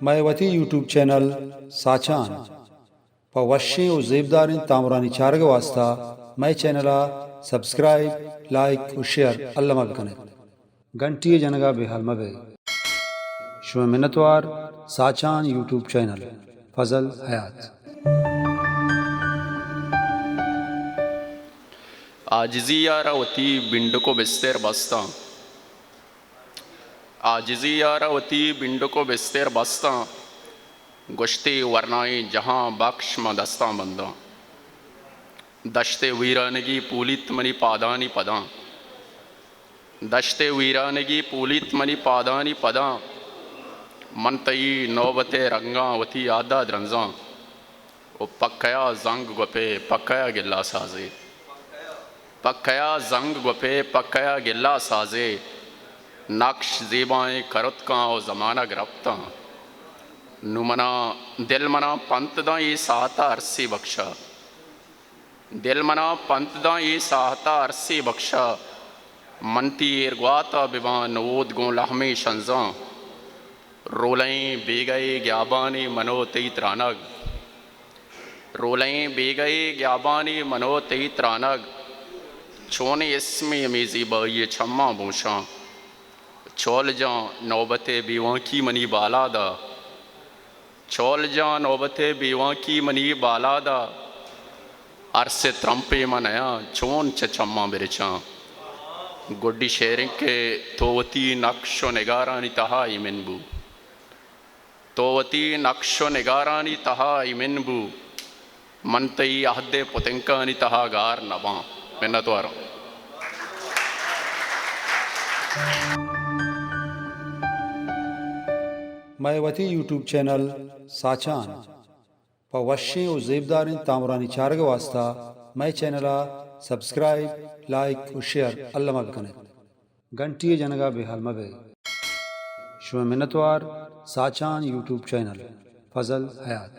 مئے وتی YouTube channel ساچان پہ وشیں و زیبداریں تامرانی چارگ ء واستا مئے چینل ء سبسکرائب، لائک و شیئر الما بکن ات۔ گھنٹی ء جنگ ء بے حال مہ بئے۔ شمئے منتوار، ساچان یوٹیوب چینل، فضل حیات۔ عاجزی ء را وتی بنڈک و بستر بستاں۔ عاجزی ء را وتی بنڈک و بستر بستاں۔ گوشتے ورنائیں جہاں بخش ماں دستاں بنداں۔ دشت ویرانگی پولیت منی پادانی پداں۔ دشت ویرانگی پولیت منی پادانی پداں۔ من تئی نوبت ء رنگاں وتی یاد ء درنزاں۔ و پکیا زنگ گوپے، پکیا گلہ سازے۔ پکیا زنگ گوپے، پکیا گلہ سازے۔ نقش زیبائیں کرتکاں و زمانگ رپتاں۔ نوں منا، دل منا پنت داں اے ساعت ء ارسے بخشا۔ دل منا پنت داں اے ساعت ء ارسے بخشا۔ من تئی ایرگوات ء بباں نود گوں لہمیں شنزاں۔ رولئیں بیگہ ء گیابانی من و تئی ترانگ۔ رولئیں بیگہ ء گیابانی من و تئی ترانگ۔ چونیں اسمے ہمے زیبائی ء چماں بوشاں۔ چول جان نوبت ء بیوانکی منی بالاد ء۔ چول جان نوبت ء بیوانکی منی بالاد ء۔ ارس ء ترمپے من نیاں چون چہ چماں برچاں۔ گڈی شعر انت کہ تو وتی نقش و نگارانی تہا ایمن بو۔ تو وتی نقش و نگارانی تہا ایمن بو۔ من تئی عہد ء پتنکانی تہا گار نہ باں۔ منتواراں۔ مئے وتی یوٹیوب چینل ساچان پہ وشیں و زیبداریں تامرانی چارگ ء واستا مئے چینل ء سبسکرائب، لائک و شیئر الما بکن ات۔ گھنٹی ء جنگ ء بے حال مہ بئے۔ شمئے منتوار، ساچان یوٹیوب چینل، فضل حیات۔